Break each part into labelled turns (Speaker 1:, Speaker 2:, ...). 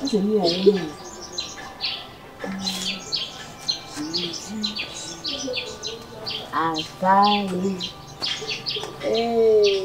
Speaker 1: Ese mi ya ye. Asali. Ee.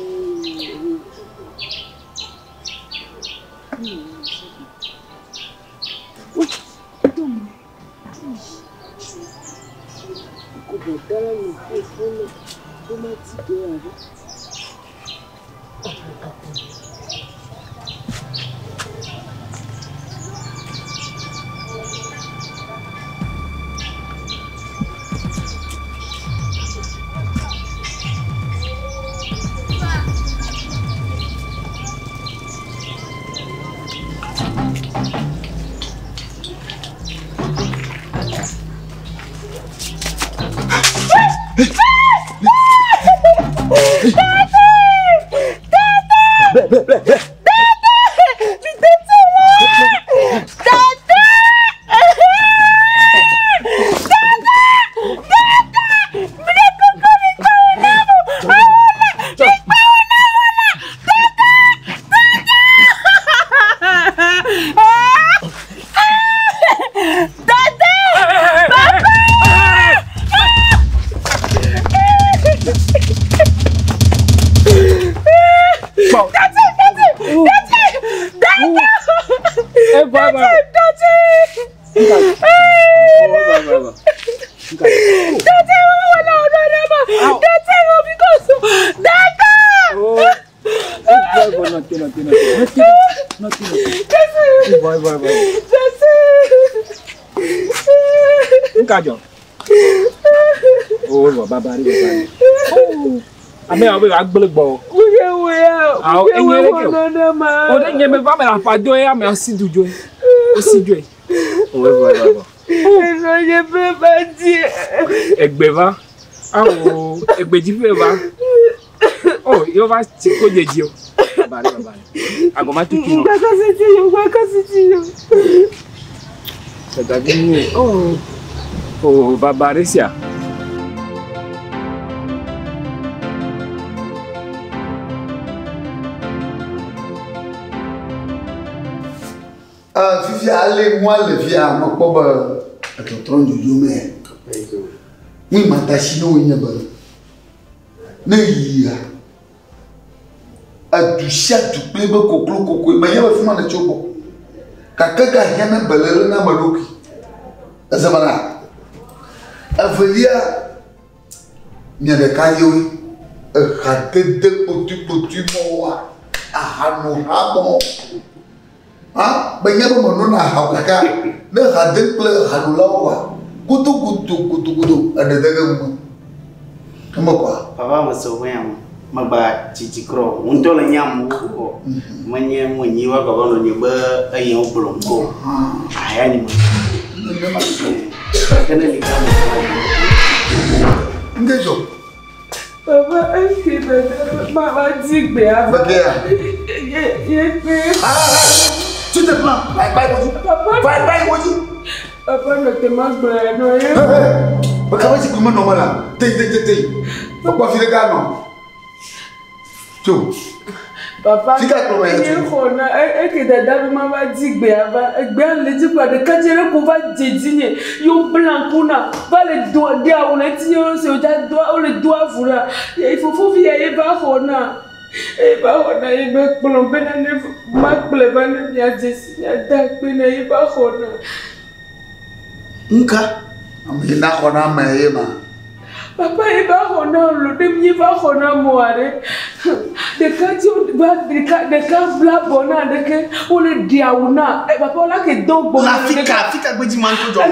Speaker 2: Ame yawo be yewoagblẽ gbɔ. Awo enye ɖe ke o. O ɖe nye me va me le aƒa do ye ame si du dzoe. O si dzoe. O evɔ evɔ evɔ. Egbe va. Awo egbe dzi ƒe va. O yewo va tsi ko dzedzi o. Babare babare. Agɔma tutu nɔ. Dadavi nyuie. O o babare sia.
Speaker 3: Fifia ale nua le fia mekpɔ be etɔtrɔ dzodzo me. Nu yi matasi ne woe nye be ne yia edu sia du kple ebe koklo kokoe menye be fi ma nètso gbɔ gake gahiã ne beléle na ame ɖokui. Eze bena evelia mia ɖeka yewoe ehadede kpotuikpotui mɔwoa ahanoha mɔ. Ha menye be menona aha o gake ne ha dem kple hanolawo koa, gudugudu gudugudu eɖe de ge ŋume. Eme kɔa?
Speaker 4: Papa me se ʋe ya me. Megba dzidzi krɔ. Ŋutɔ le nye amewo kɔ. Menye mu nyi wa baba nɔ nye be eye wo gblɔ ŋkɔ. Aya ni me. Kene li ka me.
Speaker 3: Ngejo.
Speaker 1: Papa, esi dada mama di gbe ava.
Speaker 3: Beke ya.
Speaker 1: Ye ye pe.
Speaker 3: Tu te plains. Bye bye Woji.
Speaker 1: Papa.
Speaker 3: Bye bye Woji.
Speaker 1: Papa no te ma gblɔ no ye.
Speaker 3: Beke wa si kuma no mala. Tei tei tei tei. Papa fi le ga no. Tu.
Speaker 1: Papa.
Speaker 3: Fika kplɔ me ya
Speaker 1: Ye
Speaker 3: tu.
Speaker 1: xɔ na e eke dada be mama di gbe ava. Egbe le dzi kpa ɖeka dze ɖe ko va dze dzi nye. Yo bla ŋku na. Va le do de awu le ŋuti nye wo se wo dza do wo le do avu la. Ye fofovi ya ye va xɔ na. Ye va xɔ na ye be kplɔ bena ne ma kplɔe va ne mia dze si mia da akpe na ye va xɔ na.
Speaker 4: Nka.
Speaker 3: Ame yi na xɔ na ame ye ma.
Speaker 1: Papa ye va xɔ na lo ɖe mi va xɔ na moa ɖe. Ɖeka dzi va ɖeka ɖeka bla bɔ na ɖeke wole ɖe awu na. E papa la ke do gbɔ.
Speaker 4: La fika fika gbedzi ma ŋutɔ dzɔ.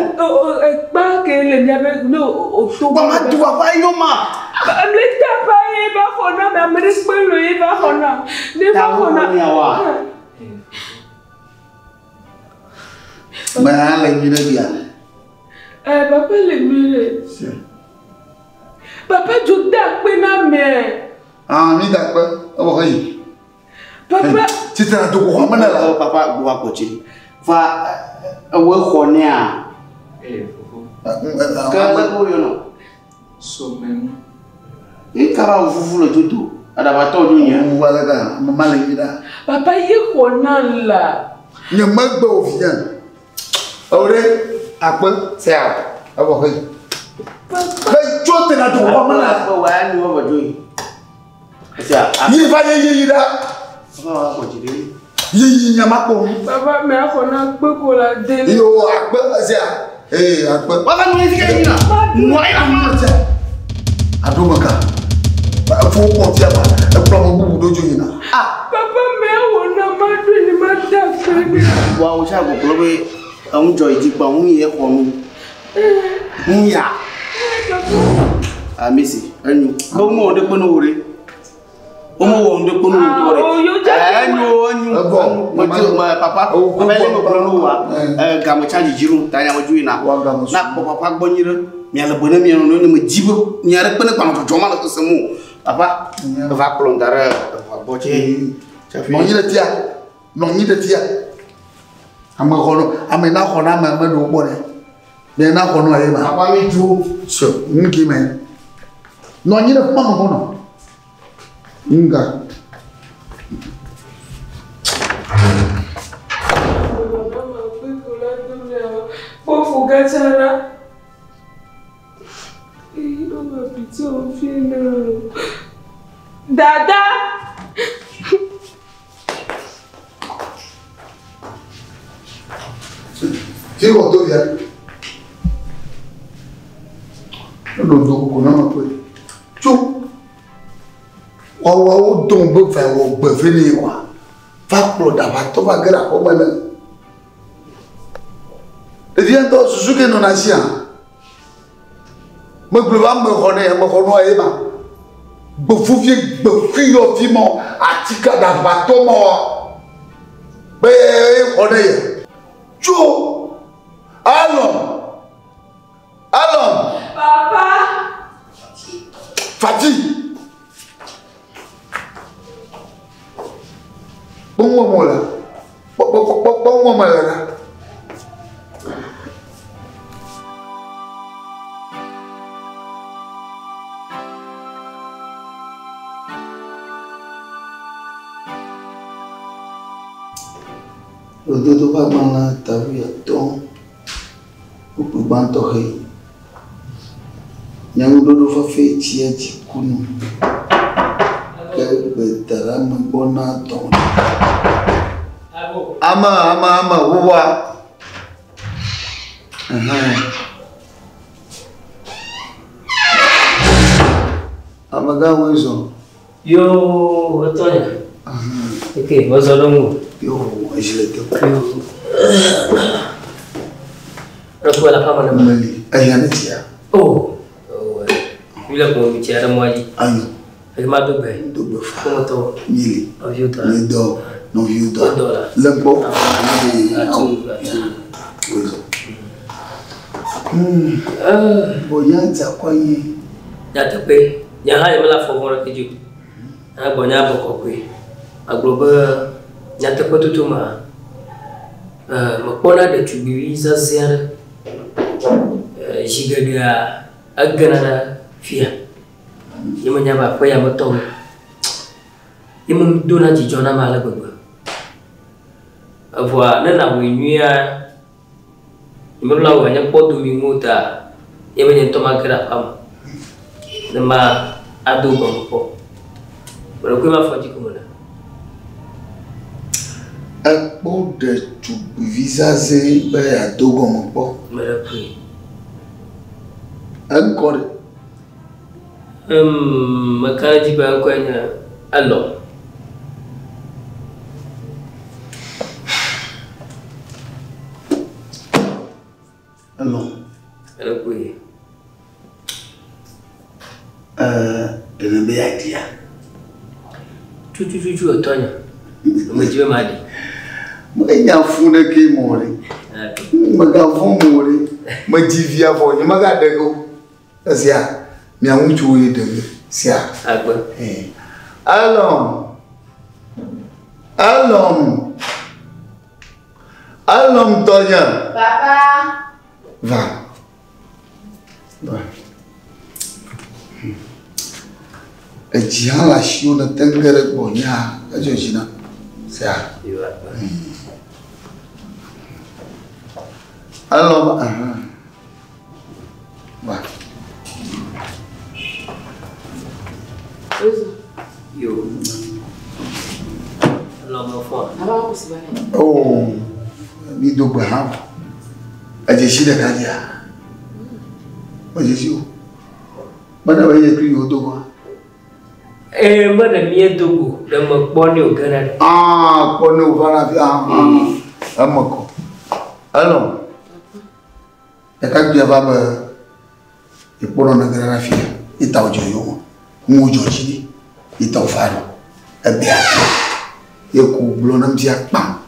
Speaker 1: Ekpa ke le mia be ne o to.
Speaker 4: Gbama du ava yo ma.
Speaker 1: Ame ta pa ye va xɔ na me ame ɖe kpe lo ye va xɔ na. Ne va xɔ na.
Speaker 3: Me hã le nyui ɖe bia.
Speaker 1: Eh papa le nyui ɖe. Papa dzo da akpe na me.
Speaker 3: Ah mi da akpe. Ewɔ xe yi.
Speaker 1: Papa.
Speaker 3: Tsitre na dogo xɔ me ne la.
Speaker 4: Papa gbɔ akpɔtsi. Va ewe xɔ nea.
Speaker 2: Eh fofo.
Speaker 4: Ke le ko yɔ nɔ.
Speaker 2: Somenu.
Speaker 4: Nka ba vuvu le dodo. Aɖabatɔ do nye.
Speaker 3: Vuvu ale ka ame ma le nyui ɖa.
Speaker 1: Papa ye xɔ na la.
Speaker 3: Nye megbe o vinye. Ewo ɖe akpe sea evɔ heyi. Heyi tso tena do xɔ me la.
Speaker 4: Akpe wa nu wɔ dzo yi. Esia.
Speaker 3: Yi va yi yi yi ɖa.
Speaker 4: Papa wa kɔ dzi ɖe.
Speaker 3: Yi yi nye ma kpɔ.
Speaker 1: Papa me axɔ na akpe ko la de.
Speaker 3: Yo akpe esia. Ee akpe.
Speaker 4: Wa va nu yi ke yi na. Nua yi la ma.
Speaker 3: Aɖo me ka. Efo kpɔ fia ma. Ekplɔ ame bubu ɖo dzo yina.
Speaker 4: Ah.
Speaker 1: Papa me awɔ na ma ɖo ni ma da akpe ne.
Speaker 4: Wa wo sa gbɔgblɔ be eŋu dzɔ yi dzi kpɔ ŋu yi exɔ nu. Ŋu ya. Amisi enyu. Ke wo mewɔ ɖekpe ne wo ɖe. Wo mewɔ ɖekpe ne wo tɔ ɖe. Enyu enyu.
Speaker 3: Evɔ.
Speaker 4: Me dzo me papa. Ame le me gblɔ ne woa. Game tsa dzidzi ɖo ta nya me dzo yina.
Speaker 3: Wa game su.
Speaker 4: Na kpɔ papa gbɔ nyi ɖe. Mia le be ne mia nɔ ne me dzi be mia ɖe kpe ne kpanɔ dzɔdzɔ ma le sese mu o. Papa eva kplɔ da ɖe eʋua gbɔ tse.
Speaker 3: Nɔ anyi ɖe fia. Nɔ anyi ɖe fia. Ame xɔ nɔ ame na xɔ na ame ame ɖewo gbɔ ɖe. Mia na xɔ nɔ ye ma.
Speaker 4: Papa mi dzo.
Speaker 3: So ŋki me. Nɔ anyi ɖe kuma me xɔ nɔ. Nga.
Speaker 1: Kpɔ gatsa la. Eyi o ma piti o fi na. Dada.
Speaker 3: Fi wɔ to fia. Eɖo do koko na ma kpe. Tso. Wɔwɔ wo dɔn be va wɔ gbe fi ne wa. Va kplɔ ɖaʋatɔ va ge ɖe aƒeme ne. Ɖevia ŋutɔ susu ke nɔna sia. Megblɔ be ame xɔ ne ame xɔ nua ye ma. Gbefuvie gbefuyɔ fi mɔ atika ɖaʋatɔ mɔ be xɔ ne ye. Tso. Alɔ. Alɔ.
Speaker 1: Papa.
Speaker 3: Fati. Kpɔ ŋua mo le. Kpɔ kpɔ kpɔ kpɔ ŋua me le ɖa. Lododo ƒe agbalẽ ta wuiatɔ̃ kpukpui gbãtɔ he. Nyaŋuɖoɖo fafɛ tsia dziku nu ke gbedaɖeamegbɔ na dɔ. Ame ame ame ʋuʋua. Amegã woe zɔ.
Speaker 5: Yo, etɔnya. Ok, mezɔ ɖe ŋu.
Speaker 3: Yo, edzi le te.
Speaker 5: Yo. Ɖe la ƒe ame ne.
Speaker 3: Meli. Eya ne tsia.
Speaker 5: Oh. Oh. Mi le kplɔ mi tsia ɖe mɔa dzi.
Speaker 3: Ayo.
Speaker 5: Eye ma do gbe.
Speaker 3: Do gbe fa.
Speaker 5: Kɔmɔtɔ.
Speaker 3: Mili.
Speaker 5: Nɔviwo tɔ.
Speaker 3: Mi dɔ. Nɔviwo tɔ.
Speaker 5: Wodɔ la.
Speaker 3: Le gbɔ.
Speaker 5: Atu atu.
Speaker 3: Woe zɔ. Bonya dza kɔ anyi.
Speaker 5: Nyateƒe. Nye hã nye mele afɔ vɔ̃ ɖeke dzi o. Agbɔ nye abɔ kɔkɔe. Agblɔ be nyateƒe toto ma mekpɔna ɖetugbivi zazɛ̃ aɖe. Zi geɖea egena ɖe fia. Nye menya be aƒe ya me tɔwo. Ye me dona dzidzɔ nam ale gbegbe. Evɔa ne nawɔe nyuia, nye meɖo la wɔ nye kpɔ domi ŋu ta ye be nye ŋutɔ mage ɖe aƒea me. Ne ma ado gɔme kpɔ. Meɖe koe ma fɔ dzi ko mele.
Speaker 3: Ekpɔ ɖetugbivi zazɛ̃ be yeado gɔme kpɔ.
Speaker 5: Meɖe koe.
Speaker 3: Eŋkɔ ɖe.
Speaker 5: Meka ɖe edzi be eŋkɔe nye Elɔ.
Speaker 3: Elɔ.
Speaker 5: Meɖe koe.
Speaker 3: Ɖe ne be yeaɖia?
Speaker 5: Tutututu etɔnya. Medzi be maɖi.
Speaker 3: Menya fũ ɖeke mɔ ɖe. Megavɔ̃ mɔ ɖe. Medzi via vɔ nye megaɖe ge o. Esia mia ŋutsuwo ye ɖe ge sia.
Speaker 5: Agbe.
Speaker 3: Elɔm. Elɔm. Elɔm tɔnye.
Speaker 1: Papa.
Speaker 3: Va. Va. Edzi hã le asiwò ne te ge ɖe gbɔnyea, edzɔ dzi nam. Sia.
Speaker 5: Yo agbe.
Speaker 3: Elɔ va ahan. Va.
Speaker 5: Yo. Elɔ me fɔ.
Speaker 3: Oh, mi do gbe hã vɔ. Edzesi ɖeka dzia? Medzesi o. Mene be ye kple yewo do goa?
Speaker 5: Ee, me ɖe mie do go, ɖe me kpɔ ne o gena ɖe.
Speaker 3: Ah, kpɔ ne o va na fi ah, ah. Eme kɔ. Elɔ. Ɖekakpuia va be yekpɔ nɔ nege ɖe afia, ye ta wòdze yowòme. Nuwo dzɔ dzi nɛ, ye ta wòva ɖo. Egbea ye ku gblɔ ne ŋutia kpam.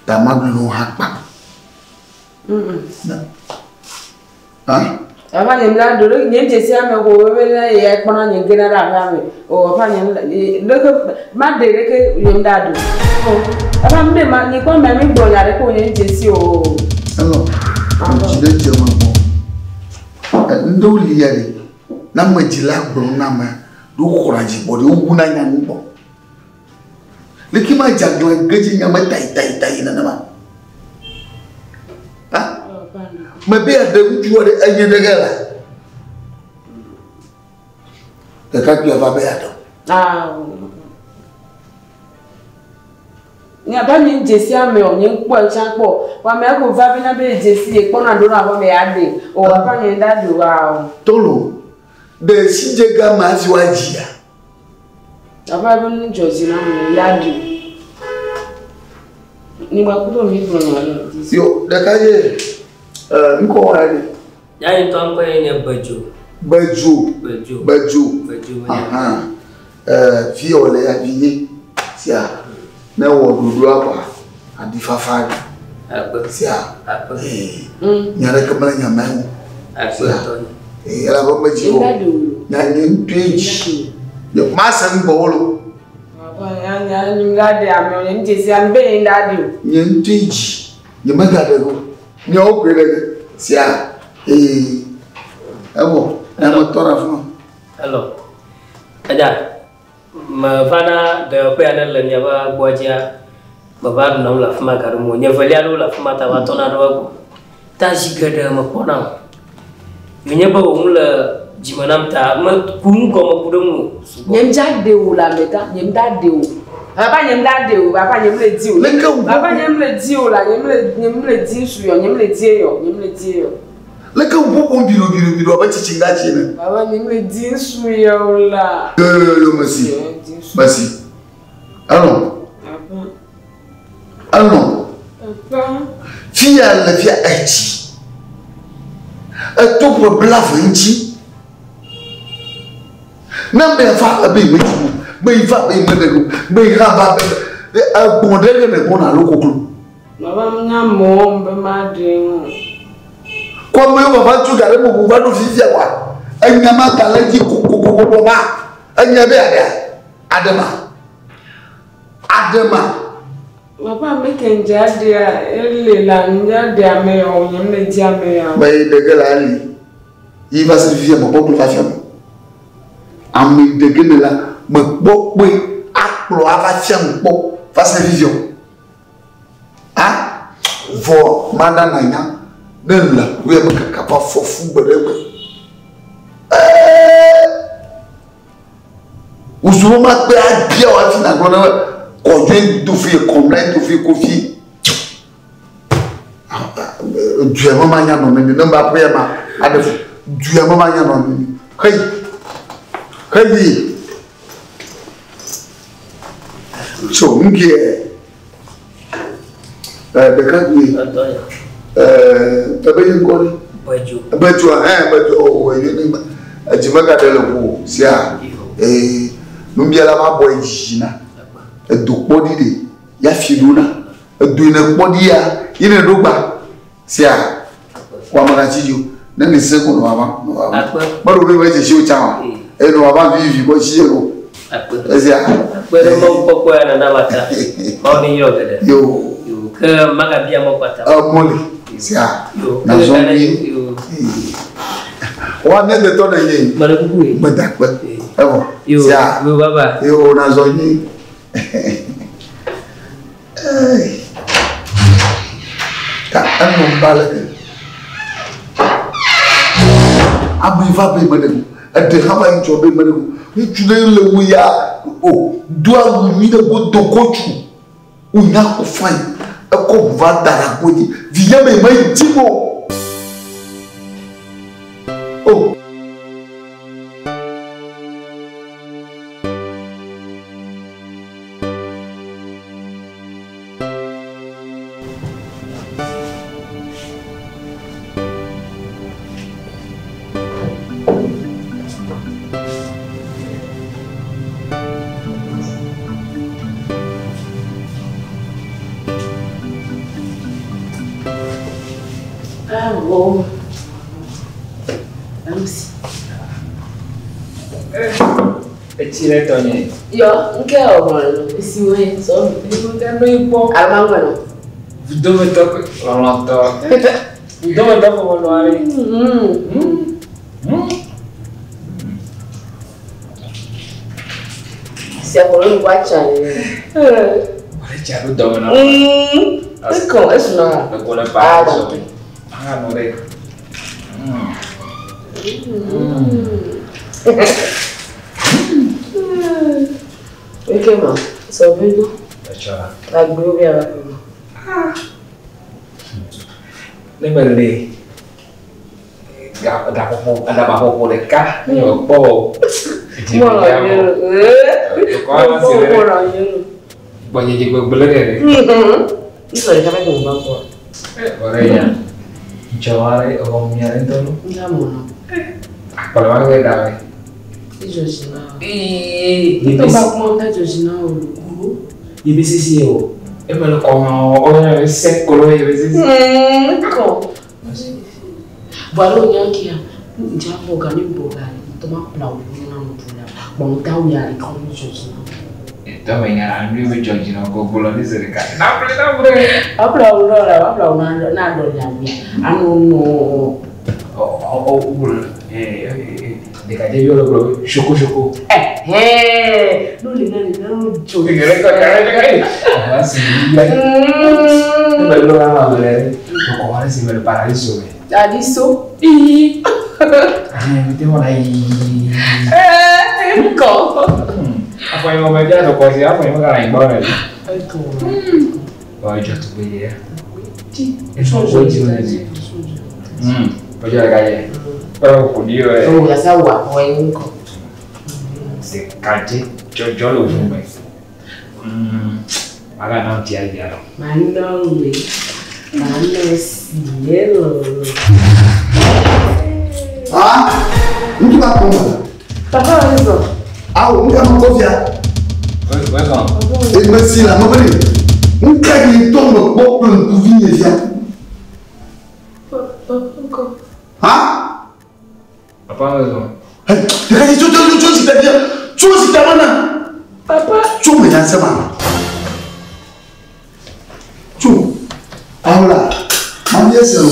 Speaker 3: Ta magblɔe na wò hã kpam. Ha?
Speaker 1: Ava nye mla ɖo ɖe nye dzesi ame ko be ne ya kpɔna nye gena ɖe aƒea me. O ava nye ɖeke ma ɖe ɖeke nye mla ɖo. Ava mi ɖe ma nye kpɔ ame mi gblɔ nya ɖe ko nye dzesi o.
Speaker 3: Elɔ, dzi ɖe dze me gbɔ. Ŋɖewo li ya ɖe. Ne ame dzila gblɔ na ame ɖo xɔna dzi gbɔ ɖe wowu na nya nu gbɔ. Leke ma dze aglã ge dzi nya me tayi tayi tayi nenema. Ha? Mebe yeaɖe ŋutsu aɖe enye ɖe ge la. Ɖekakpuia va be yeaɖe.
Speaker 1: Nye ba nye dzesi ame o, nye kpɔ tsã kpɔ. Wa ame ko va be na be dzesi ye kpɔ na ɖo na aƒe me ya ɖe. O aƒe nye da ɖo wa o.
Speaker 3: Tolo, ɖe si dze ga ma hafi woadzia?
Speaker 1: Aƒe be nu dzɔ dzi na ame ya ɖe. Ni ba kudo mi gblɔ nya ɖe.
Speaker 3: Yo, ɖeka ye, ŋkɔ wa ɖe.
Speaker 5: Nya yi ŋutɔ ŋkɔ ye nye Bedzo.
Speaker 3: Bedzo.
Speaker 5: Bedzo.
Speaker 3: Bedzo.
Speaker 5: Bedzo.
Speaker 3: Ahan. Fi ya wòle ya vinye sia ne wɔ ɖoɖoa kɔa aɖi fafa ɖe.
Speaker 5: Akpe.
Speaker 3: Sia.
Speaker 5: Akpe.
Speaker 3: Nya ɖeke mele nya ma ŋu.
Speaker 5: Akpe
Speaker 3: Sia.
Speaker 5: tɔ nye.
Speaker 3: Elabe medzi o. Nya nye ŋutɔe dzi. Ma se nu gbɔwò lo.
Speaker 1: Papa, nya nya nye la ɖe ame o, nye ŋdzesi ame be nye la ɖe o.
Speaker 3: Nye ŋutɔe dzi. Nye megaɖe o. Miawo koe ɖe ge. Sia. Evɔ. Nya me tɔ ɖe afi ma.
Speaker 5: Hello. Eja, meva na dɔyɔƒe aɖe le miaƒe gbɔ dzia, meva nɔm le afi ma gaɖo mo. Nye velia aɖewo le afi ma ta va tɔna ɖe egbɔ. Ta zi geɖe mekpɔna o. Menye be wò nu le dzime nam ta meku nu gɔme ku ɖe ŋu sugbɔ.
Speaker 1: Nye ŋdza ɖe o le amegã, nye ŋda ɖe o. Papa nye ŋda ɖe o, papa nye mle di o.
Speaker 3: Leke wò-
Speaker 1: Papa nye mle di o la, nye mle nye mle di ŋsu yɔ, nye mle di eyɔ, nye mle di eyɔ.
Speaker 3: Leke wò ƒoƒom biɖobiɖobiɖo abe tsitsingatsi ene.
Speaker 1: Papa nye mle di ŋsu yɔ o la.
Speaker 3: Yo yo yo yo mesi.
Speaker 1: Nye mle di ŋsu.
Speaker 3: Mesi. Elɔ.
Speaker 1: Papa.
Speaker 3: Elɔ.
Speaker 1: Papa.
Speaker 3: Fia le fia etsi. Eto ƒe blave ŋuti. Ne ame va ebe yi metsi o, be yi va be yi meɖe o, be yi hã va be egbɔ̃ ɖe ge ne gbɔna alo koklo.
Speaker 1: Papa nya mɔ be maɖe o.
Speaker 3: Kɔ ame yiwo vava tso ga ɖe bubu va ɖo fifia wa, enya ma ga le dzi kokokoko ma, enya be aɖea, aɖe ma, aɖe ma.
Speaker 1: Papa me ke ŋdza ɖea, ele la ŋdza ɖe ame ya o, nye mle di ame ya o.
Speaker 3: Be yi ɖe ge le ali, yi va se fifia mekpɔ kple va fia me. Ame ɖe ge ne la, mekpɔ kpɔe akplɔ ava fia me kpɔ va se fifia o. A vɔ mana nanya ne le aƒea me kaka va fɔ fu gbe ɖe gbe. Wòzu ma kpe abia wò hafi nàgblɔ ne be kɔdzoe do fi, kɔmlɛ do fi, kofi. Dua me manya nɔ nene, ne ma aƒea ma aɖe fu. Dua me manya nɔ nene. Heyi, heyi. So ŋkeɛ ɖekakpui ebe yi ŋkɔ ɖe.
Speaker 5: Bedzo.
Speaker 3: Bedzo hã bedzo o eyo ne ma edzi megaɖe le ƒo o sia ee nubiala ma bɔ edzi na edo kpɔɖi ɖe ya fi ɖo na edo yi ne kpɔɖi ya yi ne ɖo gba sia kɔ ame gatsi dzi o ne ne se ko nɔ vava nɔ vava
Speaker 5: Akpe.
Speaker 3: meɖo be me dzesi o tsã o eye nɔ vava vivi kɔ tsi yɛ o
Speaker 5: Akpe.
Speaker 3: esia
Speaker 5: Akpe ɖe Mawu kpɔkpɔ ya nana ma ta. Mawu ne yrɔ geɖe.
Speaker 3: yo
Speaker 5: Yo, ke magabia mɔ kpata.
Speaker 3: emɔli sia
Speaker 5: Yo, ke
Speaker 3: nazɔ
Speaker 5: gana
Speaker 3: nyuie
Speaker 5: yo.
Speaker 3: wa ne detɔ ne nye
Speaker 5: Mele kuku ye.
Speaker 3: medakpe evɔ
Speaker 5: Yo,
Speaker 3: sia
Speaker 5: yo baba.
Speaker 3: yo nazɔ nyuie. Ei. Ta. Enɔ ŋba le ke. Ame va be me ɖe go. Eɖe hã va yi ŋutsua be me ɖe go. Ŋutsu ɖe le wo ya o do awu nyui ɖe go do kotsu. Wonya ko fain. Ekɔ ʋu va da ɖe akpo dzi. Vinye be me dzi mo. O.
Speaker 1: Ah, wow. Allons-y.
Speaker 2: Etsi ɖe tɔnye.
Speaker 1: Yɔ, nke ɔgbɔn lɔ, esi wo ye, sɔ mi.
Speaker 2: Ame kpɔ.
Speaker 1: Alama ŋmɛ nɔ.
Speaker 2: Vudometɔ lɔlɔtɔ. Vudometɔ ƒomenɔ aɖe.
Speaker 1: Si akɔlɔ nu kɔ atsa ye.
Speaker 2: Wòle tsi aɖo dɔme na.
Speaker 1: Ekɔ, esuna.
Speaker 2: Ekɔ le pa
Speaker 1: Ah,
Speaker 2: sɔ mi. Aha nɔ ɖe.
Speaker 1: Eke ma, sɔ vi do.
Speaker 2: Etsɔ la.
Speaker 1: Agbe wo bi ava fi ma.
Speaker 2: Ne me le ga gaƒoƒo aɖabaƒoƒo ɖeka ne nye mekpɔ o. Dzi
Speaker 1: Mɔlɔ
Speaker 2: me
Speaker 1: ye lo.
Speaker 2: Dukɔ la si ɖe.
Speaker 1: Mɔlɔ ye lo.
Speaker 2: Gbɔdzedze gbegblẽ ɖe ɖe.
Speaker 1: Nsɔ ɖeka bɛ gbɔn kɔ.
Speaker 2: Ɔɖe ya. Ŋutsɔ aɖe exɔ mia ɖe ŋutɔ nu.
Speaker 1: Nga mɔnɔ.
Speaker 2: Akplɔ wa ge da me.
Speaker 1: Idzɔ dzi na. Ee. Tó bá kpɔn ŋa dzɔ dzi na o kuro.
Speaker 2: Yi be sisi ye o. Eme le kɔmɔ ɔyɔ ye se kolo ye be sisi.
Speaker 1: Kɔ. Bɔn alo nya kia, ŋdza bɔ ga ne bɔ ga tó ma kplɔ awu na nu du la. Bɔn ta wu ya le kɔ ne dzɔ dzi na.
Speaker 2: Tɔmɛ nya nu be dzɔ dzi na ko gblɔ ne zi ɖeka. Naƒle naƒle.
Speaker 1: Akplɔ awu lɔ la, akplɔ awu na na dɔ le awu ya. Anu nɔ.
Speaker 2: Ɔ ɔ ɔ gblɔ ee ɖekadzeviwo le gblɔ be soko soko.
Speaker 1: Ɛhɛn. N'o le na le na n'o dzɔ.
Speaker 2: Ɖeka ɖeka ɖeka ye. Ɔhɔn si yi ya. Ne me lɔ la ma me le kɔkɔ wa si me le paradiso me.
Speaker 1: Adiso. Iyi.
Speaker 2: Ɛhɛn mi te wɔna yi.
Speaker 1: Ɛɛ kɔ.
Speaker 2: Afɔ yi me bia dɔkɔ si afɔ yi me kana yi gbɔ le.
Speaker 1: Ɛkɔ.
Speaker 2: Ɔ dzɔ tugbe ye. Esɔ wo dzi wo dzi. Ɔdzɔ ɖeka ye. Kpɛrɛ ko di yɔ.
Speaker 1: O yasa wa wɔ ye ŋkɔ.
Speaker 2: Ɖekadze dzɔdzɔ le ʋu me. Maga na ŋuti ayi alɔ.
Speaker 1: Manɔ we. Manɔ si ye lɔ.
Speaker 3: Ah, ŋutsu ka kpɔm.
Speaker 1: Papa wɔ zɔ.
Speaker 3: Awo, ŋu ka me kpɔ fia.
Speaker 2: Wezɔn.
Speaker 3: Eme si le ame be ɖe. Ŋu ka yi ŋutɔ me kpɔ kple ŋkuvi nye fia.
Speaker 1: Papa ŋkɔ.
Speaker 3: Ha?
Speaker 2: Papa wezɔn.
Speaker 3: Hey, ɖeka dzi tso tso tso tso si ta fia. Tso si ta mana.
Speaker 1: Papa.
Speaker 3: Tso me nya se ma. Tso. Awo la, ma mi ese o.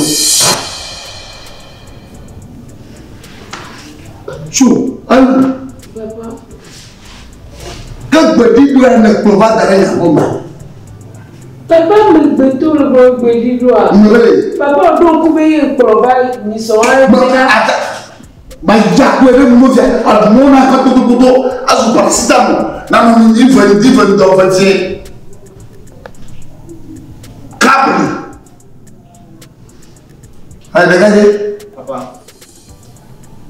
Speaker 3: Tso, elu.
Speaker 1: Papa.
Speaker 3: Ke gbeɖiɖoa ne kplɔ va da ɖe nye aƒe me.
Speaker 1: Papa megbe to le gbɔ gbeɖiɖoa.
Speaker 3: Me be ɖe.
Speaker 1: Papa ɖo ŋku be ye kplɔ va nyisɔ wa
Speaker 3: Ma
Speaker 1: bena.
Speaker 3: ata. Ma ya kpe ɖe nuwo fia. Aɖumɔ na ƒe kpotokpoto azu paracetamol. Na nu nyi ve ŋdi ve ŋdɔ ve dzie. Kabli. Ayi ɖeka dze.
Speaker 2: Papa.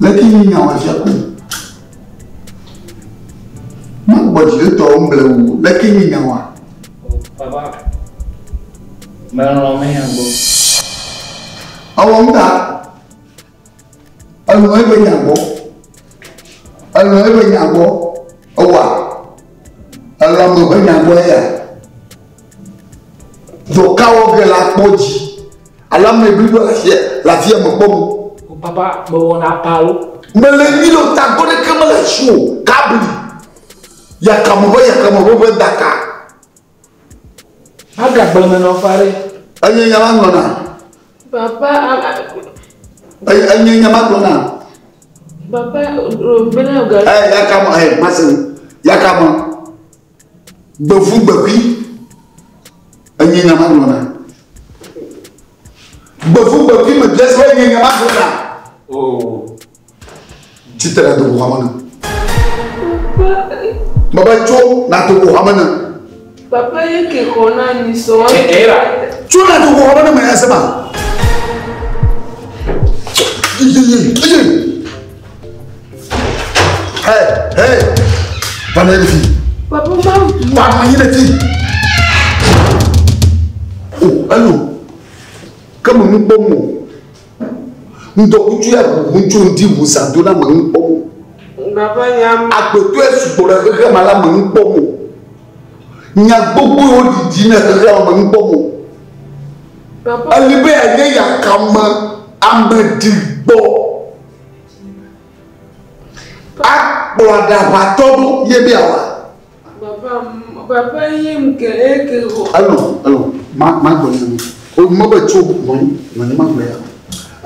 Speaker 3: Leke yi nya wɔ fia ko. Ma gbɔ dzi ɖe tɔwo ŋble o. Leke yi nya wa.
Speaker 2: Papa. Melɔ̃ me ya gbɔ.
Speaker 3: Awɔ ŋuta. Elɔ ebe nya gbɔ. Elɔ ebe nya gbɔ. Ewa. Elɔ ame ƒe nya gbɔ eya. Dɔkawɔ ge le akpɔ dzi. Alo ame blibo le afia le afia me kpɔm.
Speaker 2: O papa mewɔna pa lo.
Speaker 3: Mele nyi le o tagbɔ ɖeke mele asi o. Kabli. Yakame ƒe yakame ƒe ƒe daka.
Speaker 2: Agagble me nɔ fa ɖe.
Speaker 3: Enye nya ma ŋlɔna.
Speaker 1: Papa.
Speaker 3: Enye nya ma gblɔna.
Speaker 1: Papa bena ga.
Speaker 3: Ɛ yakame ɛ mase yakame. Gbevu gbekui. Enye nya ma gblɔna. Gbevu gbekui me bia se be nye nye ma gblɔ na.
Speaker 2: Oh.
Speaker 3: Tsitre ɖe dogoxɔa me ne. Mebe tso na dogoxɔa me ne.
Speaker 1: Papa ye ke xɔ na nyi sɔ.
Speaker 2: Era.
Speaker 3: Tso na dogoxɔa me ne me ya se ma. Yi yi yi yi. Hey hey. Va ne fi.
Speaker 1: Papa ma.
Speaker 3: Va nɔ anyi ɖe fi. O elo. Ke me nu kpɔm o. Ŋdɔkutsu ya ʋuʋum tso ŋdi ʋu zã do na me nu kpɔm o.
Speaker 1: Papa nya.
Speaker 3: Agbetɔe sugbɔ ɖe xexea me la me nu kpɔm o. Nya gbogbo yiwo ɖiɖi ne xexea me me nu kpɔm o.
Speaker 1: Papa.
Speaker 3: Eli be yeanye yakame ame ɖigbɔ. Akplɔ aɖaʋatɔ ɖo ye be yeawɔa.
Speaker 1: Papa papa ye ŋke eke xɔ.
Speaker 3: Elo elo ma ma gblɔ nya mi. O me be tso nɔnyi nɔnyi ma gblɔ ya.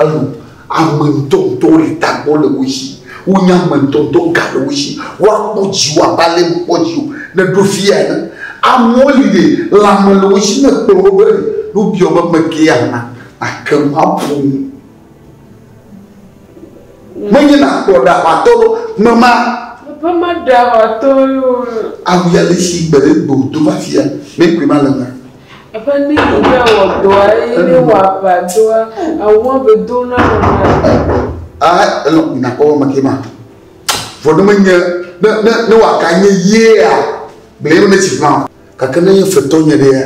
Speaker 3: Elo ame ŋutɔŋutɔwo le tagbɔ le wo si. Wonye ame ŋutɔŋutɔ ga le wo si. Woakpɔ dziwò abe ale mekpɔ dziwò ne ɖo fi ya ene. Amewo li ɖe lãme le wo si ne kplɔ wo be ne wobiɔ be meke ya na ake ŋu aƒo nu. Menye nakplɔ ɖaʋatɔ ɖo mema.
Speaker 1: Papa ma ɖaʋatɔ yo.
Speaker 3: Awu ya le si gbe ɖe gbe wòdo va fia mekui ma le me.
Speaker 1: Papa ne yi be wɔ dɔa ye ne wɔ aʋa dɔa awua be do na wò.
Speaker 3: Ah elɔ nakpɔ be meke ma. Vɔ ne menye ne ne ne wòaka nye yea gblẽ ye ne tsi ma. Gake ne nye fetɔ nye ɖea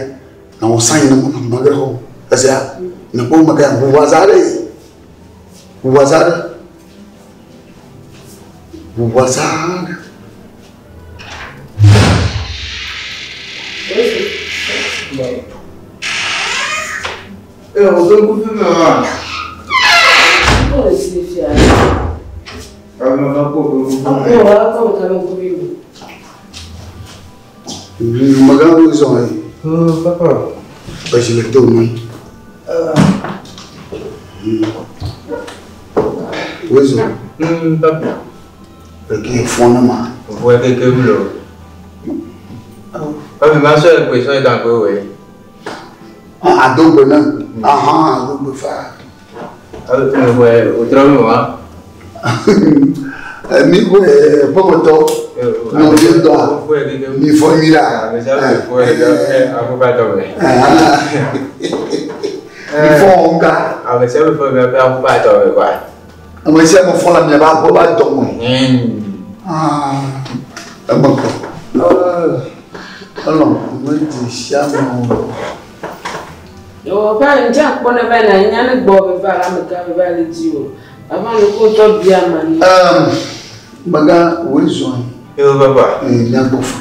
Speaker 3: na wò sa yi ne mɔ ma ge xɔ. Esia nakpɔ be meke ʋuʋu aza ɖe. Ʋuʋu aza ɖe. Ʋuʋu aza ɖe.
Speaker 6: Eh, o tó kú fún mi wá.
Speaker 1: Ó lè ṣe fi àná.
Speaker 6: Àwọn ọmọ kò kú fún mi.
Speaker 1: Ó wà á kọ́ nǹkan mi kú bí wò.
Speaker 3: Magana wo zɔn ye.
Speaker 6: Oh, papa.
Speaker 3: Basi le to nɔ. Wo zɔn.
Speaker 6: Papa.
Speaker 3: Eke fɔn ne ma.
Speaker 6: Òfò ẹ kékeré mi lọ. Papa mi máa sọ ẹ pé sọ ìtàn pé wẹ̀.
Speaker 3: Adogbe ne. Ahan adogbe fa.
Speaker 6: Òfò ẹ òtúrọ̀ mi wá.
Speaker 3: Mi ko ƒemetɔ nɔvi dɔa mi fɔ nyui la.
Speaker 6: Òfò ẹ kékeré akópa tọ̀ mẹ́.
Speaker 3: Mi fɔ ŋga.
Speaker 6: Ame sia ame fɔ mi aƒe akópa tọ̀ mẹ́ kwa.
Speaker 3: Ame sia ame fɔ le miaƒe aƒe va dɔ me. Eme kɔ. Elɔ ame sia ame o.
Speaker 1: Yo ba nje akpɔ ne va na nya ne gbɔ be va la amegã be va le dzi o. Papa ne ko tɔ bia ma ni.
Speaker 3: Maga woe zɔn.
Speaker 6: Yo papa.
Speaker 3: Miagbɔ fa.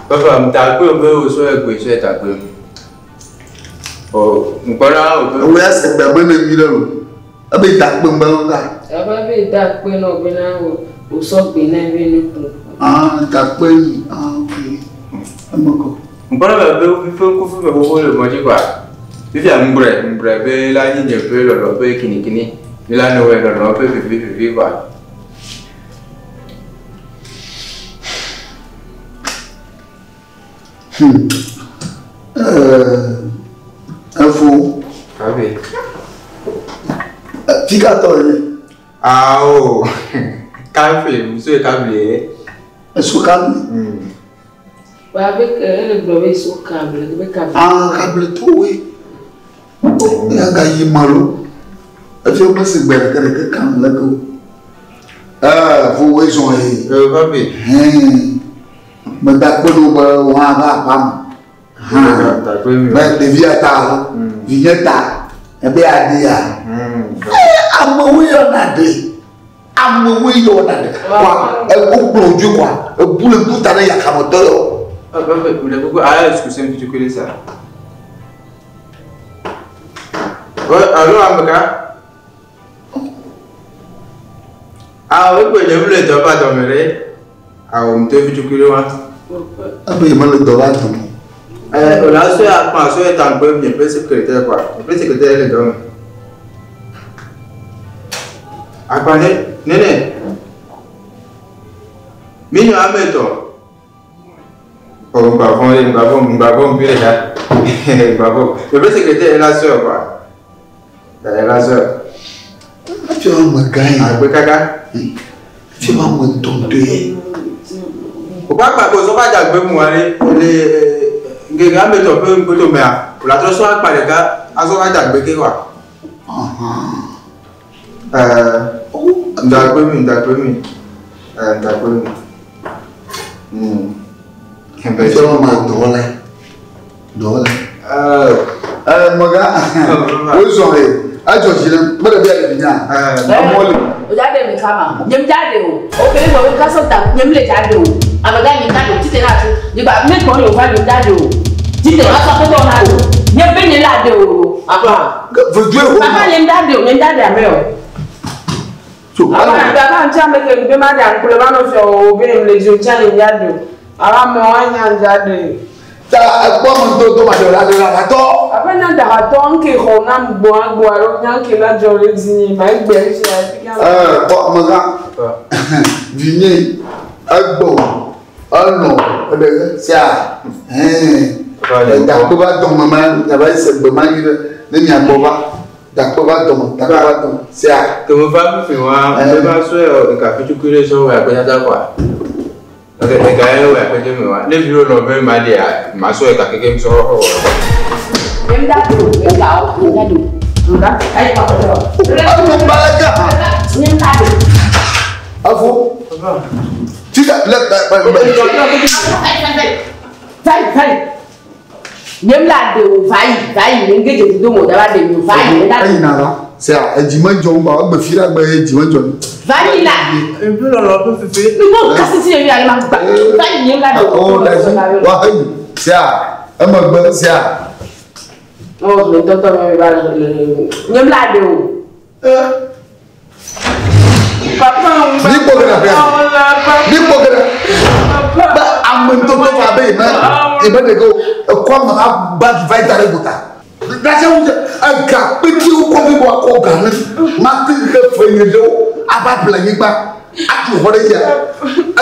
Speaker 6: Papa mta kpe be o sɔ egbe sɔ eta kpe. O nkpɔna o be.
Speaker 3: Ewo ya se gbe me ne mi ɖe lo. Ebe ta kpe ŋgbe lo ka.
Speaker 1: Papa be da kpe na be na o o sɔ gbe na be ne ku.
Speaker 3: Ah ta kpe yi. Ah ok. Eme kɔ.
Speaker 6: Nkpɔna be be fife ŋku fi me xoxo le mɔ dzi kɔa. Fifia ŋgblɔe ŋgblɔe be la nyi nye ƒe lɔlɔ ƒe kinikini. Mi la nɔwɔe lɔlɔ ƒe vivi vivi kɔa.
Speaker 3: Efo.
Speaker 6: Abe.
Speaker 3: Fika tɔ ye.
Speaker 6: Awo. Kafle muso ye kafle ye.
Speaker 3: Eso kable.
Speaker 1: Ba be ke ele gblɔ be so kable be kable.
Speaker 3: Ah kable to we. Ya ga yi malo. Efi me si gbe ɖeke ɖeke kam le ke o. Fo woe zɔn ye.
Speaker 6: Papi.
Speaker 3: Meda kpe ɖo be wo hã va aƒea me. Be ɖevia ta lo, vinye ta, ebe aɖea. Amewoe yɔna ɖe. Amewoe yɔna ɖe. Kɔa wokplɔ wo dzoe kɔa ebu le ŋku ta ne yakametɔ yɔ.
Speaker 6: Papi, le kuku aya excuse me tu connais ça. Ouais, allô ameka. Ah, oui, je voulais te pas dormir. Ah, on te fait du culo hein.
Speaker 3: Ebe me le dɔ va dɔm.
Speaker 6: On a su a pa su eta ŋgbe mi ƒe secrétaire quoi. Mi ƒe secrétaire le dɔme. Akpa ne nene. Mi nyɔ ame etɔ̃. Oh, m'bavon, m'bavon, m'bavon, puis là. M'bavon. Le vrai secrétaire est la sœur, quoi. Elle est la sœur.
Speaker 3: Tu vas me gagner.
Speaker 6: Ah, oui, kaka.
Speaker 3: Tu vas me tomber.
Speaker 6: Pourquoi pas, parce qu'on va dire que moi, les gars, mais tu peux me tomber. La transport par les gars, on va dire que quoi. D'accord, d'accord, d'accord.
Speaker 3: Dɔla. Ɛɛ mɔgã, o zɔn ye, a jɔ si la, n bɛ de bɛ yɛrɛ nya. Amewo le.
Speaker 1: O dza ɖe mi kama. Nye mi dza ɖe o. O kele gbɔ be kasɔ ta nye mi le dza ɖe o. Amegã nye mi dza ɖe o. Tite na tu. Nyigba mi kpɔ nye o va nye mi dza ɖe o. Tite ma sɔ kpekpe na o. Nye be nye la ɖe o. Aha.
Speaker 3: Vedu ye
Speaker 1: Papa nye mi dza ɖe o. Nye mi dza ɖe ame o.
Speaker 3: So,
Speaker 1: Aba aba ŋuti ame ke be ma ɖe aŋkple va nɔ fia o be nye mi le dzi o ŋuti nye mi dza ɖe o. Aba amewo anya dza ɖe.
Speaker 3: Ta ekpɔ ame ŋutɔ do ma ɖe la ɖe la la tɔ.
Speaker 1: Papa nya ɖahatɔ ŋke xɔ nam gbɔ agbɔ alo nya ŋke la dzɔ ɖe dzi nye ma egbe fia.
Speaker 3: Ɛɛ kpɔ amegã. Vinye egbɔ enɔ eɖe sia hɛn dakpe va dɔme ma yaba ese gbe ma nyi ɖe ne miagbɔ va dakpe va dɔme dakpe va dɔme sia.
Speaker 6: Que me va faire moi, me va soeur, le café tu connais ça ouais après ça quoi. Ok, le gars ouais après de moi. Les vieux l'ont même m'a dit ma soeur ka quelqu'un me sort.
Speaker 1: Nye mi dza ɖe o. Nye mi dza o. Nye mi dza ɖe o. Nga ayi papa tɔ.
Speaker 3: Enu balaga.
Speaker 1: Nye mi dza ɖe o.
Speaker 3: Afo. Tika lɛ bɛ bɛ bɛ.
Speaker 1: Vai, vai. Nye mi la ɖe o, vai, vai. Nye ŋge dze do mo da va ɖe mi o, vai. Nye da ɖe
Speaker 3: Eyi na la sia edzi me dzɔ ŋgba egbe fi ɖe egbe edzi me dzɔ.
Speaker 1: Vai la.
Speaker 6: Un peu lolo peu féfé.
Speaker 1: Mi mo kasi ti ye mi ale ma gba. Vai nye mi la ɖe o.
Speaker 3: O da si wa eyi sia emegbe sia.
Speaker 1: Oh, le tɔtɔ mi va le nye mi la ɖe o. Papa
Speaker 3: Ni kpɔ ge ɖe aƒea. Ni kpɔ ge ɖe. Be ame ŋutɔ va be yeme yeme ɖe ke o ekɔ ame aba va yi da ɖe gota. Ɖase ŋu dze ega kpetiwo kɔ vi bɔ akɔ ga ne mate xe fe nye ɖewo ava ƒle anyigba atu xɔ ɖe dzia.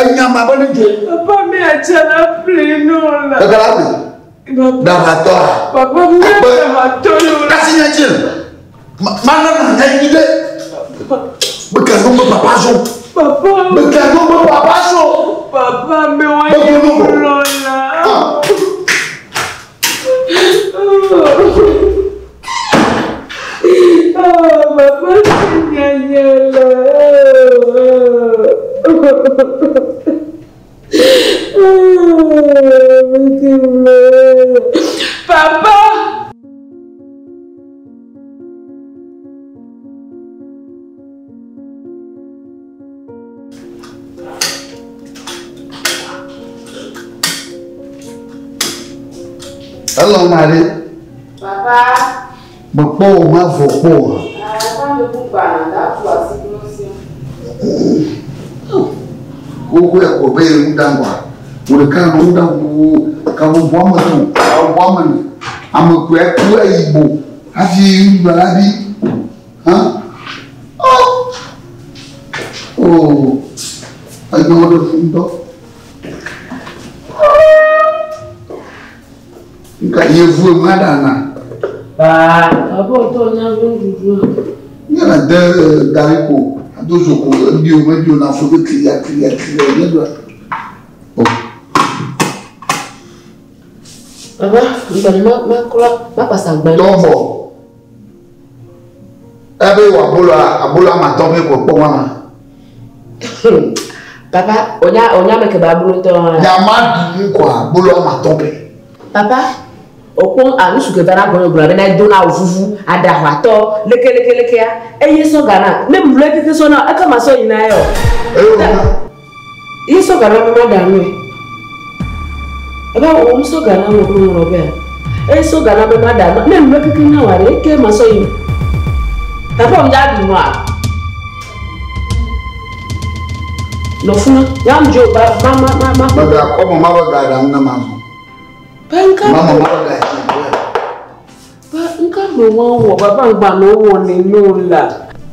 Speaker 3: Enyama be ne dzo.
Speaker 1: Papa mi atsana ƒle no la.
Speaker 3: Ega la ƒle. Ɖaʋatɔa.
Speaker 1: Papa mi atsana yo la.
Speaker 3: Kasi nya dzi. Ma nana nya yi ɖe. Be ka no be papa zo.
Speaker 1: Papa.
Speaker 3: Be ka no be papa zo.
Speaker 1: Papa mi wa
Speaker 3: Be
Speaker 1: ye
Speaker 3: no bo.
Speaker 1: lo la. Ah, papa si nya la. Papa.
Speaker 3: Elɔ ma ɖe.
Speaker 1: Papa.
Speaker 3: Mekpɔ wo ma vɔ kpɔ o.
Speaker 1: Papa mi ku gbana da ku asi ku si.
Speaker 3: Wokɔ ekɔ be ye ŋu ɖaŋua. Wò ɖeka nɔ ŋu ɖaŋu ka wo bɔ ame to ka wo bɔ ame ne. Ame koe ku eyi bo hafi ŋu la bi. Hã? Oh! Oh! Enyɔ ɖe ŋutɔ. Nka yevu ma ɖana.
Speaker 1: Papa o tɔ nya be nuɖuɖu.
Speaker 3: Nye le de da ɖi ko ado zo ko ebi o mebi o na fo be klia klia klia nye ɖua. Oh.
Speaker 1: Papa, ngbani ma ma klɔ ma kpasa gbani.
Speaker 3: Tɔbɔ. Ebe wɔ abolo abolo amatɔ mi ko kpɔ wa ma.
Speaker 1: Papa, onya onya me ke ba bolo tɔ la.
Speaker 3: Nyama du nu kɔ abolo amatɔ bɛ.
Speaker 1: Papa, okpɔn a nusu ke va na gbɔnyo gblɔ be na do na vuvu aɖaʋatɔ leke leke lekea eye sɔ gana ne mlɔ keke sɔ na eke ma sɔ yina yɛ o.
Speaker 3: Eyo na.
Speaker 1: Ye sɔ gana be ma ɖa nue. Ebe wo mu sɔ gana mo kple ŋlɔ be eye sɔ gana be ma ɖa nue ne mlɔ keke na wa ɖe eke ma sɔ yina. Papa mi dza ɖu nua. Nɔ funa ya mu dzo ba ma ma ma ma.
Speaker 3: Mɛ ga kɔ mɔ ma bɛ ga ɖa ŋu ne ma zɔ.
Speaker 1: Ba nka.
Speaker 3: Ma mɔ ma bɛ ga dzi wɛ.
Speaker 1: Ba nka me wɔn wɔ papa ŋgba no wɔ ne no la.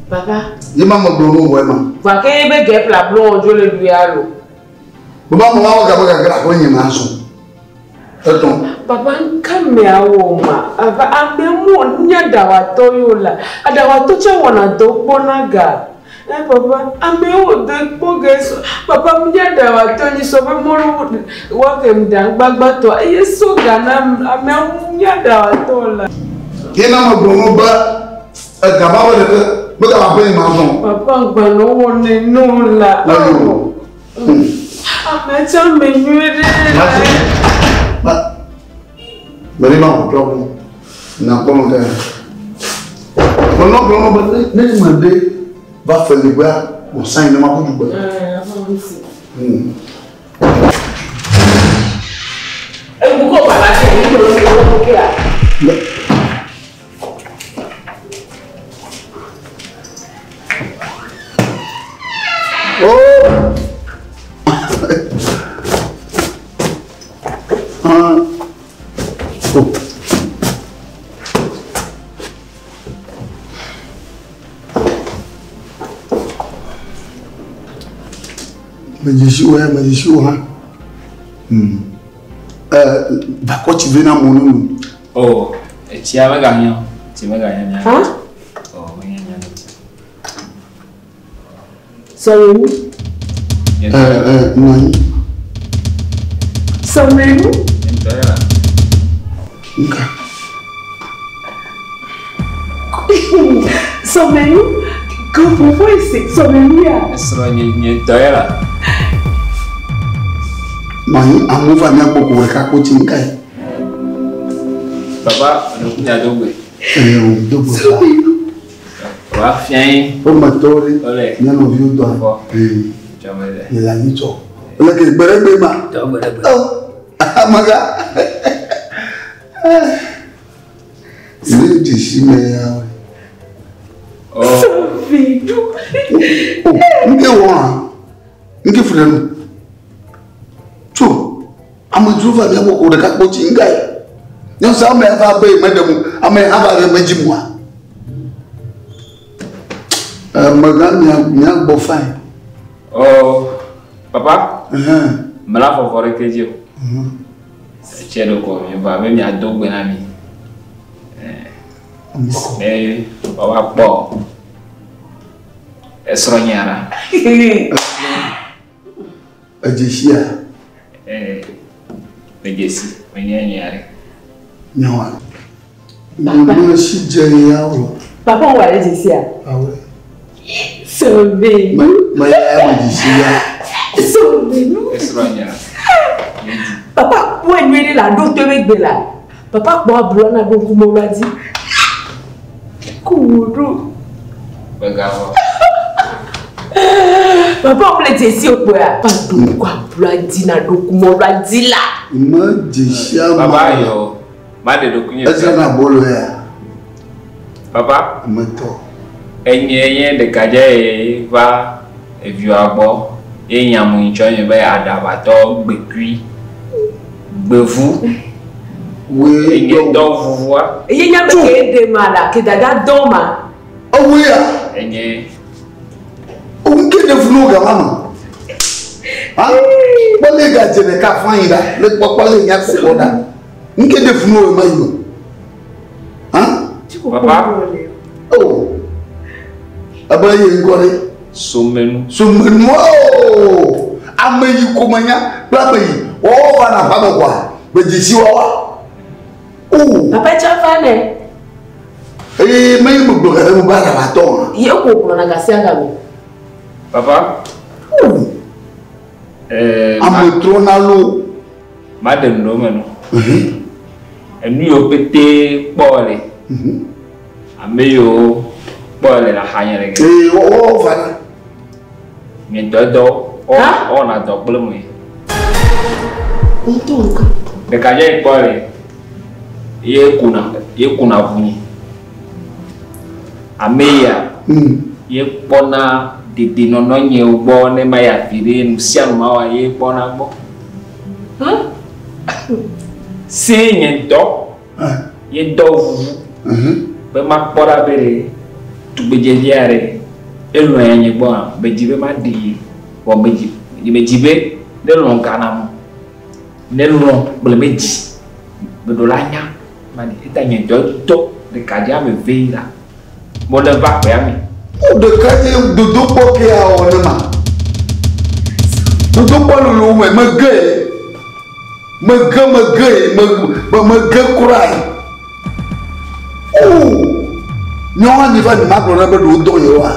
Speaker 1: Papa.
Speaker 3: Ye ma mɔ gblɔ nu wɔ ma.
Speaker 1: Va ke be gɛ pla blo wɔn dzo le du ya lo.
Speaker 3: Bɛ ma mɔ ma bɛ ga bɛ ga ga ko nye ma zɔ. Etɔ̃.
Speaker 1: Papa ŋka mea wɔ ma. Papa ame mu nye aɖawatɔ yo la. Aɖawatɔ tse wɔna dɔ kpɔna ga. Eh papa, amewo do kpɔ ge so. Papa nye aɖawatɔ nyi sɔ be mɔlu wa ke ŋda gbagbãtɔ eye so ga na amewo nye aɖawatɔ la.
Speaker 3: Ye na megblɔ no be egaba be ɖeke megava aƒe nye ma zɔn.
Speaker 1: Papa gbanɔ wɔ neno la.
Speaker 3: Ayo.
Speaker 1: Ame tse ame nyuie ɖe.
Speaker 3: Ma. Meri ma wò trɔ bu. Na kpɔ nu ɖe. Menɔ gblɔ no be ne ne me ɖe va feli gbea wò san ne ma ƒu dugbe.
Speaker 1: Eŋu kɔ baba tse yi kplɔ nu wɔ kea.
Speaker 3: Oh. Ah. Oh. Medzi wo ya medzi wo hã. Hmm. Bakɔ tsi vi na mo nunu.
Speaker 2: Oh, etsia megahiã o. Tsi megahiã mía.
Speaker 1: Hã?
Speaker 2: Oh, mehiã mía no tsi.
Speaker 1: Sɔmenu.
Speaker 3: Nɔ anyi.
Speaker 1: Sɔmenu.
Speaker 2: Ŋutɔ ya la.
Speaker 3: Nka.
Speaker 1: Sɔmenu. Kofofo ese sɔmenu ya.
Speaker 2: Esrɔ̃ nye nye ŋutɔ ya la.
Speaker 3: Nɔ anyi amewo va mía gbɔ ko ɖeka ko tsi nka yi.
Speaker 2: Papa, ɔɖe nya do gbe.
Speaker 3: Ee, o do gbe fa.
Speaker 2: Wa fia ye.
Speaker 3: Wo me tɔwo ɖe.
Speaker 2: Ole.
Speaker 3: Mía nɔviwo dɔ.
Speaker 2: Fɔ.
Speaker 3: Ee.
Speaker 2: Dzɔme ɖe.
Speaker 3: Mi le anyi tsɔ. Le ke gbe ɖe gbe ma.
Speaker 5: Tɔ gbe ɖe gbe.
Speaker 3: Oh, amega. Ne dzesi me ya.
Speaker 2: Oh.
Speaker 1: Sɔmenu.
Speaker 3: Oh, nke wɔ hã. Nke fu ɖe nu. Tso, amedzro va mía gbɔ ko ɖeka kpo tsi nka yi. Nyɔnu ame va be me ɖe mu, ame hã va ɖe me dzi mua. Amegã mía mía gbɔ fain.
Speaker 2: Oh, papa.
Speaker 3: Ɛhɛn.
Speaker 2: Mela fɔfɔ ɖe ke dzi o. Etsia ɖe kɔ mi va be miado gbe na mi. Ne woava kpɔ esrɔ̃ nye ɖa.
Speaker 3: Edzesia.
Speaker 2: Ee, medzesi, menye nye ɖe.
Speaker 3: Nyawa. Nyɔnu si dze ya o.
Speaker 1: Papa wɔ ale dzesia.
Speaker 3: Awo.
Speaker 1: Sɔmenu.
Speaker 3: Me me ya me dzesi ya.
Speaker 1: Sɔmenu.
Speaker 2: Esrɔ̃ nye.
Speaker 1: Papa kpɔe nyuie ɖe la ɖo to ebe gbe la. Papa kpɔ ablɔ na ɖo ŋkume la dzi. Ko wò ɖo.
Speaker 2: Megavɔ.
Speaker 1: Papa wo le dzesi o kpɔa. Papa ɖo ŋku ablɔ dzi na ɖo ŋkume la dzi la.
Speaker 3: Me dzesia ma.
Speaker 2: Papa yɔ. Ma ɖe ɖokuinye.
Speaker 3: Ezana bolo ya.
Speaker 2: Papa.
Speaker 3: Ame tɔ.
Speaker 2: Enye nye ɖekadze ye va eviwoa gbɔ ye nyamu yi tsɔ nye be aɖabatɔ gbekui gbevu.
Speaker 3: Woe
Speaker 2: Enye dɔ vuvua.
Speaker 1: Eye nya be ke ɖe ma la ke dada dɔ ma.
Speaker 3: Ewoe ya.
Speaker 2: Enye.
Speaker 3: Nke ɖe funu gama me. Ha? Kpɔle gadze ɖeka fã yi ɖa. Le kpɔkpɔ le nya kpɔkpɔ ɖa. Nke ɖe funu wo ma yi o. Ha?
Speaker 2: Papa.
Speaker 3: Oh. Ebe ye ŋkɔ ɖe.
Speaker 2: Somenu.
Speaker 3: Somenu ooo. Ame yi ko menya kple ame yi wɔwɔ va na aƒeme kɔa. Be dzesi wɔwɔ. Oh.
Speaker 1: Papa tsa va ne.
Speaker 3: Eye menye megblɔ gake me be aɖabatɔ hã.
Speaker 1: Ye ko gblɔna gasia game.
Speaker 2: Papa.
Speaker 3: Ame trɔna lo.
Speaker 2: Ma ɖe nu ɖe me no. Enu yiwo pete kpɔ le. Ame yiwo kpɔ le le axa nye le ke.
Speaker 3: Ee wɔwɔ va na.
Speaker 2: Nye dɔ dɔ wɔna dɔ kple mu ye.
Speaker 1: Ŋutɔ ŋka.
Speaker 2: Ɖekadze yi kpɔ le ye kuna ye kuna ʋu nyi. Ame ya ye kpɔna dedenɔnɔ nyewo gbɔ ne ma ya vi ɖe nu sia nu ma wa ye kpɔna gbɔ. Se nye dɔ ye dɔ vuvu be ma kpɔ ɖa be ɖe tugbedzevia ɖe elɔ̃ ya nye gbɔa be dzi be ma ɖe ye vɔ be dzi be dzi be ne lɔ̃ ga na mo ne lɔ̃ kple me dzi. Meɖo la nya. Mani eta nye ŋutɔ dɔ ɖekadze ame eve yi la. Mo le va aƒea me.
Speaker 3: O ɖekadze dodokpɔ ke awɔ ne ma. Dodokpɔ lolo me mege mege mege me mege kura yi. O nyɔ hã mi va mi ma gblɔ na be ɖewo dɔ yewoa.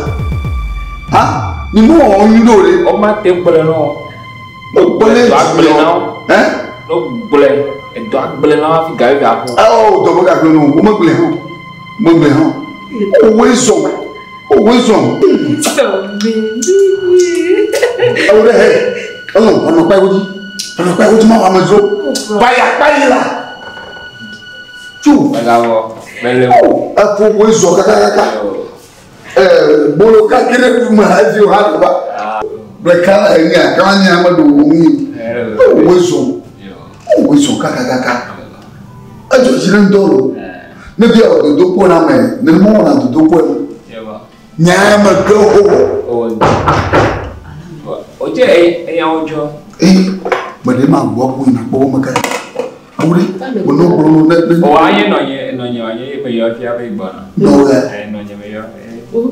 Speaker 3: Ha mi mu wɔwɔ nyui ɖo ɖe.
Speaker 2: Woma te gblɔe na wo.
Speaker 3: O gblɔe
Speaker 2: Edɔ agblẽ na wo.
Speaker 3: Ɛ?
Speaker 2: Ne wogblɔe, edɔ agblẽ na wo hafi ga veve aƒo.
Speaker 3: Ɔ dɔ megagblẽ na wo, womegblẽ hã o. Megblẽ hã o. Owoe zɔ. Owoe zɔ. Ewo ɖe he. Elɔ̃ ɔnɔ kpa ewo dzi. Ɔnɔ kpa ewo dzi ma wɔ amedzro. Kpaya kpayi la. Tso.
Speaker 2: Megawɔ. Mele
Speaker 3: o. Eƒo woe zɔ kakakaka. Bolo kake ɖe ɖu me hafi wo hã va. Ɖeka enye akala nye ame ɖo wo ŋu. Owoe zɔ. Owoe zɔ kakakaka. Edzɔ dzi ɖe ŋutɔ lo. Ne bia wɔ dodokpɔ na ame, nenema wɔna dodokpɔe nu. Nyaa me ge xoxo.
Speaker 2: O dze eya wo dzɔ.
Speaker 3: Ee, me ɖe ma gbɔ ƒo yina kpɔ wo me ke. Awo ɖe, wo nɔ gblɔ no ne ne.
Speaker 2: O anye nɔnye nɔnye wòanye ye me yɔ fia be gbɔna.
Speaker 3: Nɔ wɛ.
Speaker 2: Ɛ nɔnye me yɔ.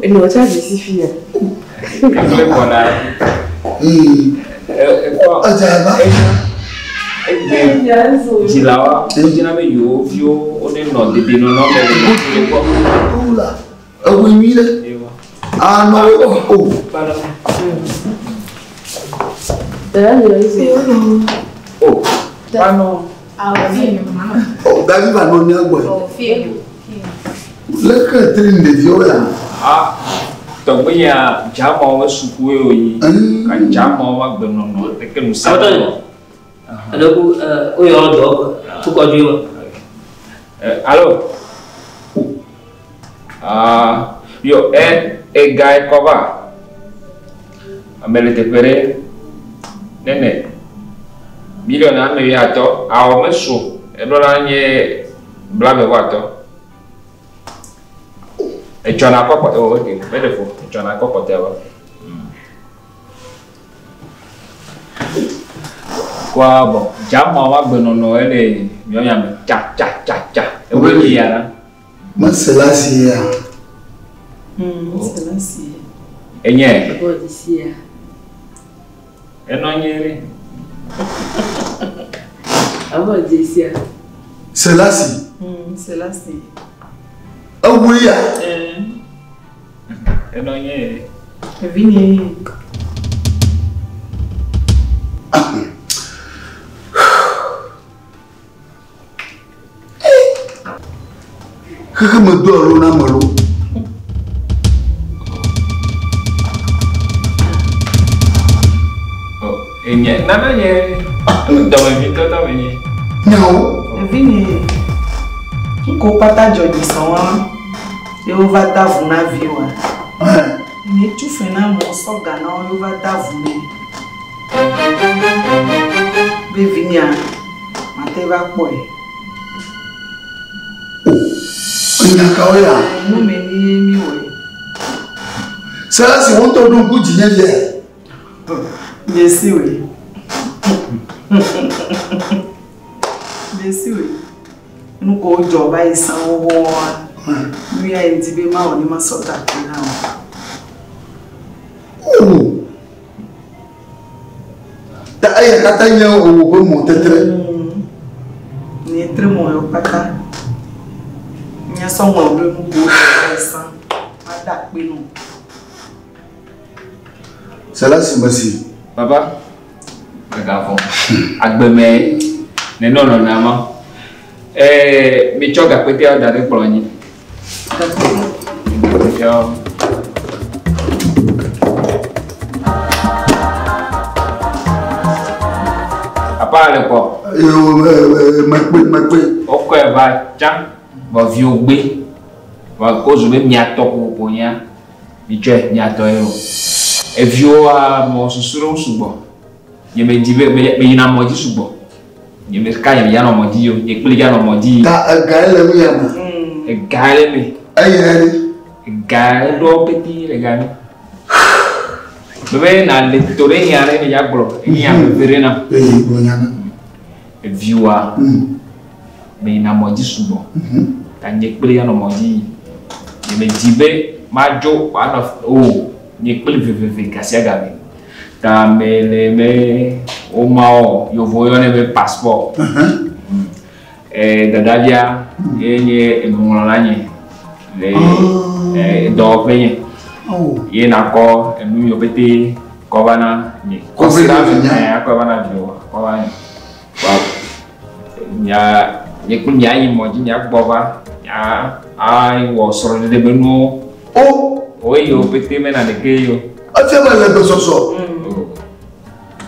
Speaker 1: Enɔ tsa dzesi fi ya.
Speaker 2: Ekple gbɔna.
Speaker 3: Ee.
Speaker 2: Ekpɔ.
Speaker 3: Edza va.
Speaker 2: Egbe dzilawa wodzina be yewo viwo wone nɔ dedienɔnɔ me le yewo gbɔ.
Speaker 3: Wula, ewoe nyui ɖe. Anɔ o.
Speaker 2: O, panɔ.
Speaker 3: O, Davi va nɔ mía gbɔ. Leke tri ɖeviwo ya?
Speaker 2: Ah, tɔgbe ya dzamawo ƒe sukuwoe wònyi. Ka dzamawo ƒe agbenɔnɔ leke nu sia.
Speaker 5: Aƒetɔ nye, eɖeku woyɔ dɔ kukɔdzoe me.
Speaker 2: Alo. Ah, yo, e ega ekɔ va. Ame le teƒe ɖe. Nene. Miliɔn ame wuiatɔ̃. Awɔ mesu. Eɖo la nye blaeve vɔ atɔ̃. Etsɔna kɔ kpɔtɛ o, ok, meɖe fo. Etsɔna kɔ kpɔtɛ wa. Kɔa bɔn, dzamawo ƒe agbenɔnɔ ele míawo ya me tsa tsa tsa tsa. Ewoe li ya la.
Speaker 3: Mese la si ya.
Speaker 1: Mese la si.
Speaker 2: Enye.
Speaker 1: Bɔdi si ya.
Speaker 2: Enɔ nye ɖe.
Speaker 1: Abɔdi si ya.
Speaker 3: Selasi.
Speaker 7: Selasi.
Speaker 3: Ewoe ya.
Speaker 2: Enɔ nye.
Speaker 7: Evi nye.
Speaker 3: Xexe me do alo na ame lo.
Speaker 2: Enye nana nye dɔmevi tɔtɔ me nye.
Speaker 3: Nyawo.
Speaker 7: Evi nye. Ŋkɔ kpata dzɔ dzi sɔŋ ye wova da vu na vi wa. Nye tsu fe na amewo sɔ ga na wo ye wova da vu nɛ. Be vi nya mate va kpɔe.
Speaker 3: O, nya kawo ya?
Speaker 7: Nu me ni mi wɔe.
Speaker 3: Selasi wo ŋutɔ ɖo ŋku dzinye fia.
Speaker 7: Dzesi woe. Dzesi woe. Nu ko dzɔ va yi sã xoxoa. Nu ya yi di be mawɔ ne masɔ da akpe na wò.
Speaker 3: O. Ta eya katã nye wò ƒe mɔtetre.
Speaker 7: Nye tre mɔ yɔ kpata. Nye sɔ ŋlɔ be nu ko dzɔ va yi sã. Mada akpe na wò.
Speaker 3: Selasi mesi.
Speaker 2: Papa, megavɔ. Agbeme nenɔ nɔnɔa ma. Mitsɔ gakpeteawo da ɖe kplɔ dzi. Gakpeteawo. Papa le kpɔ.
Speaker 3: Yo mekpe mekpe.
Speaker 2: Wokɔe va tsã vɔ viwo gbe. Vɔ ko zu be miatɔ kokoko nya. Mitsɔe miatɔ ye o. Eviwoa mewɔ susu ɖe wo sugbɔ. Nye me di be me yina mɔ dzi sugbɔ. Nye me ka nye me dza nɔ mɔ dzi o. Nye kple dza nɔ mɔ dzi.
Speaker 3: Ta ega ye le nu ya me.
Speaker 2: Ega le me.
Speaker 3: Eya ɖe.
Speaker 2: Ega eɖɔ peti le ga mi. Bebe na le to ɖe nya ɖe ne dza gblɔ. Enya veve ɖe na.
Speaker 3: Eye gblɔ nya na.
Speaker 2: Eviwoa. Meyina mɔ dzi sugbɔ. Ta nye kple ya nɔ mɔ dzi yi. Nye medzi be madzo wòanɔ o nye kple veveve gasiagame. Ta mele be womawɔ yevuwo yɔnɛ be passeport. Dadavia ye nye enuŋlɔla nye le dɔwɔƒe nye. Ye nakɔ enu yiwo pete kɔ va na nye.
Speaker 3: Kɔ va na vi nye.
Speaker 2: Akɔ va na viwò kɔ va nye. Wa nya nye kple mia yi mɔ dzi mia gbɔ va mia awɔ srɔ̃ɖeɖe be nuwo.
Speaker 3: O.
Speaker 2: Wo yiwo pete mena ɖeke yi o.
Speaker 3: Efia be le gbesɔsɔ.
Speaker 2: O.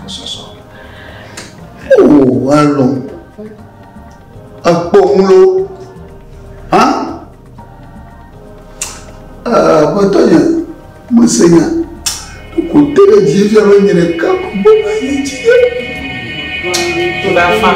Speaker 2: Gbesɔsɔ.
Speaker 3: O alɔ. Ekpɔ ŋu lo. Hã? Aƒetɔ nye, mese nya. Ko te ɖe dzi fia be nye ɖeka ko gbɔna yi dzi.
Speaker 7: To ɖe afa.